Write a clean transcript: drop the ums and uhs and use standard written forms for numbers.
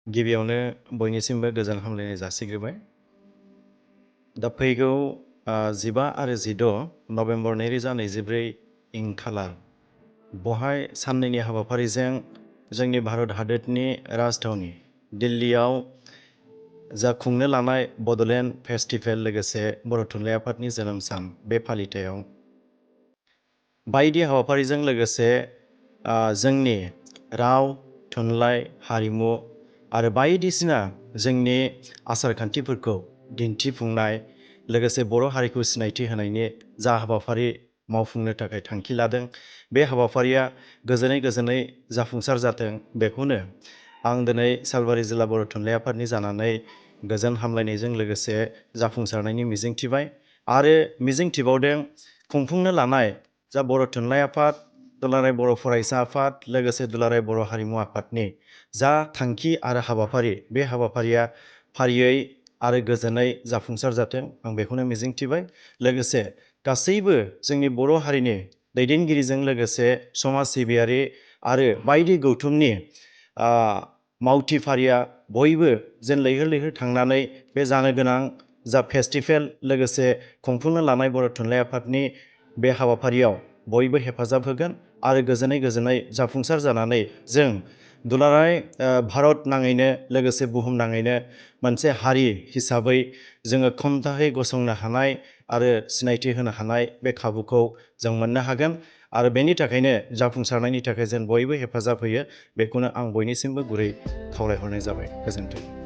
गिबियावनो बयनिसिमबो गोजोन हामलायनाय जासिग्रोबाय। दा फैगौ 15 आरो 16 नभेम्बर 2024 इं खालार बहाय साननैनि हाबाफारिजों जोंनि भारत हादोरनि राजधानी दिल्लीयाव जा खुंनो लानाय बड'लेण्ड फेस्टिभेल लोगोसे बर' थुनलाइ आफादनि जोनोम सान बे फालिथायाव बायदि हाबाफारिजों लोगोसे जोंनि राव थुनलाइ हारिमु आरो बायदिसिना जोंनि आसार खान्थिफोरखौ दिन्थिफुंनाय लोगोसे बर' हारिखौ सिनायथि होनायनि जा हाबाफारि मावफुंनो थाखाय थांखि लादों बे हाबाफारिया गोजोनै जाफुंसार जाथों बेखौनो आं दिनै सालबारि जिल्ला बर' थुनलाइ आफादनि जानानै गोजोन हामलायनायजों लोगोसे जाफुंसारनायनि मिजिंथिबाय आरो मिजिंथिबावदों खुंफुंनो लानाय जा बर' थुनलाइ आफाद दुलाराय बर' फरायसा आफाद लोगोसे दुलाराय बर' हारिमु आफादनि जा थांखि आरो हाबाफारि बे हाबाफारिया फारियै आरो गोजोनै जाफुंसार जाथों आं बेखौनो मिजिंथिबाय। लोगोसे गासैबो जोंनि बर' हारिनि दैदेनगिरिजों लोगोसे समाज सिबियारि आरो बायदि गौथुमनि मावथि फारिया बयबो जेन लैहोर थांनानै बे जानो गोनां जा फेस्टिभेल लोगोसे खुंफुंनो लानाय बर' थुनलाइ आफादनि बे हाबाफारियाव बयबो हेफाजाब होगोन आरो गोजोनै जाफुंसार जानानै जों दुलाराय भारत नाङैनो लोगोसे बुहुम नाङैनो मोनसे हारि हिसाबै जोङो खमथाहै गसंनो हानाय आरो सिनायथि होनो हानाय बे खाबुखौ जों मोननो हागोन आरो बेनि थाखायनो जाफुंसारनायनि थाखाय जों बयबो हेफाजाब होयो बेखौनो आं बयनिसिमबो गुरै खावलायहरनाय जाबाय। गोजोन्थों।